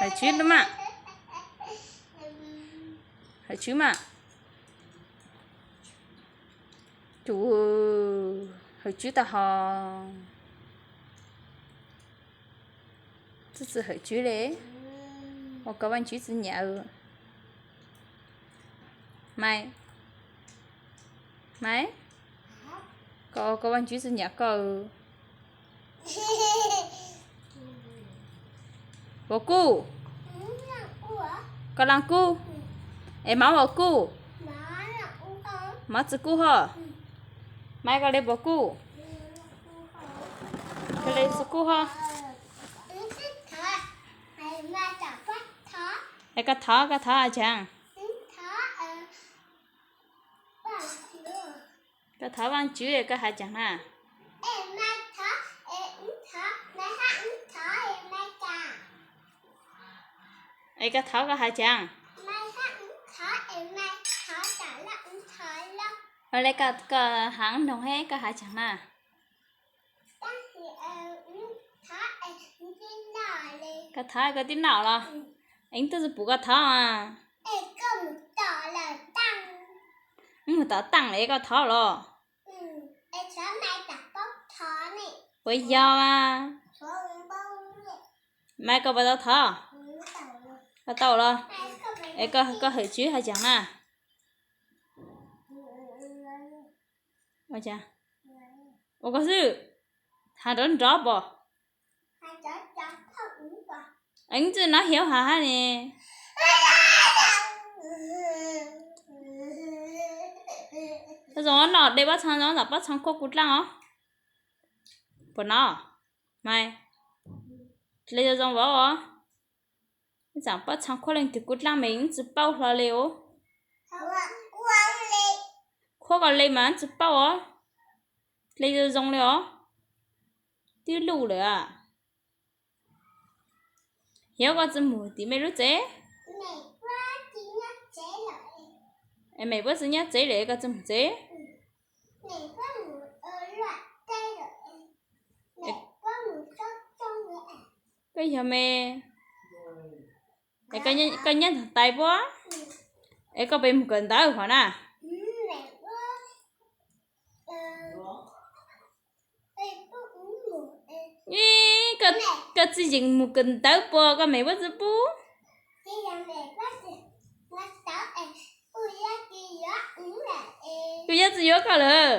Hawm tswb mas. Hawm tswb mas. Tus hawm tswb tag ho. Txawj txwm hawm tswb li. Ua koj Vaajtswv txiv nyiam. Mai, Mai, koj ua koj Vaajtswv txiv nyiam koj. Vauv Kuj, koj laaj Kuj, es Mov Vauv Kuj, Mov txiv Kuj ho, Mai koj le Vauv Kuj, koj le txiv Kuj ho. Es koj thov, koj thov hav tseem. Koj thov Vaajtswv koj hav tseem na. Es koj thov koj hav tseem. Ua le koj hav noog he koj hav tseem na. Koj thov koj tib noj los. Ib tug tsi pum koj thov. Mus tom taaj es koj thov los. Puas yog mas? Mai koj puas tau thov? Koj tau los? Es koj hawm tswv hav tseem na. Ua koj xwb, hav nrov nrov pom. Ev tsi nov hiav hav hab ne. Zoo noj de pob txha zoo, txaam pob txha khuab kuv dlaaj os. Puas nov? Mai, le zoo zoo vauv os. Txaam pob txha khuab leej twg kuv dlaaj me tsi paub hlo le os. Khuab koj le mas tsi paub os. Le zoo zoo le os. Twb luj lawm. Hiav koj tsi mus tim mej lub tsev? Mej puab tsi nyob tsev lawm koj tsi mus tsev? Koj yog me, koj nyob ntawm tais puab, es koj pes mus kawm ntawv hov na? Koj tsi yeem mus kawm ntawv puas koj mej puab tsi pub? Kuv yuav tsi yuav koj lawm.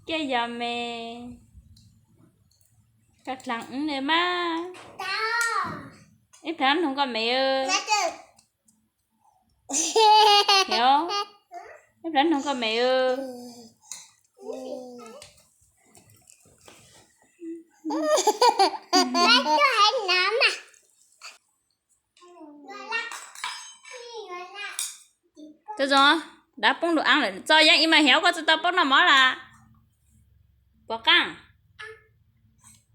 Koj yog me, koj dlaag wb le mas. Ib plhaw noog koj me. Ib plhaw noog koj me. Zoo zoo, dab poob lug aab lawm, txog yeeb ib mas hiav koj tsi tau paub noj mov lawm. Puas qaab?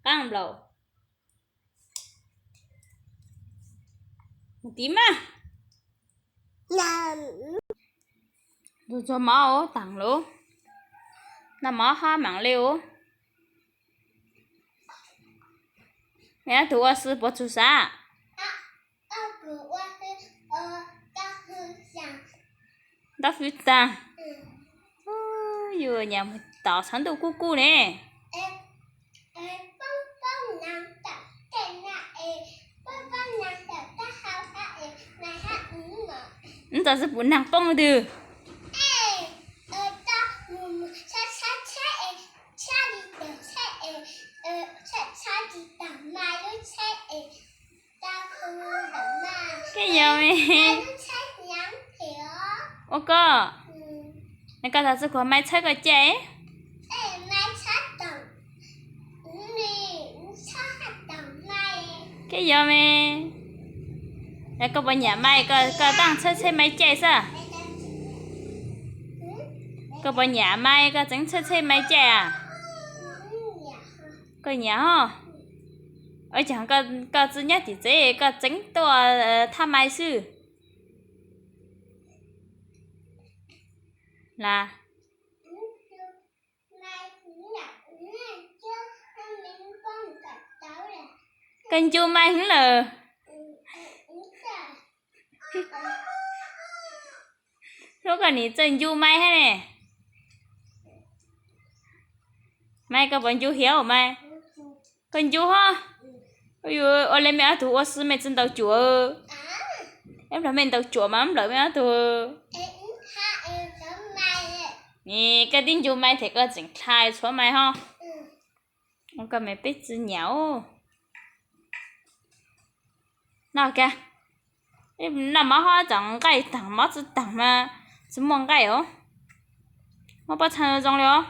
Qaab nplaum. Mus tiv mas. Txuag mov taag lug, noj mov hab maam le os. Tug ua xwb puas txug xav? Ntaub fwv taag. Yus nyam mus tom tshav ntuj kuj kuj ne. Wb txog xwb pum naag poob twg. Koj yog me, ua koj, koj txog xwb kuv Mai txhawb koj caij. Koj yog me, koj puas nyam Mai, koj taag txhawb txhawb Mai caij xwb? Koj puas nyam Mai, koj tseev txhawb txhawb Mai caij a? Koj nyam hov. Ua caag koj tsi nyob tim tsev koj tseev tuaj thab Mai xwb? Las, koj ncu Mai heev lawm. Hlub koj nim txawj ncu Mai thiab ne. Mai, koj puas ncu Hiav Mai? Koj ncu hov. Ua li mej ob tug ua xwb mej tsi ntaus cuam. Ib nplawm mej ntaus cuam mas nplawm mej ob tug. Nim koj tib ncu Mai them koj tseem dlha tshuav Mai hov. Koj me peb txwv nyiam. Noj kiag. Noj mov hov tseem nqaij taag, mov tsi taag mas tsi muaj nqaij os. Muab pob txha zoo li os.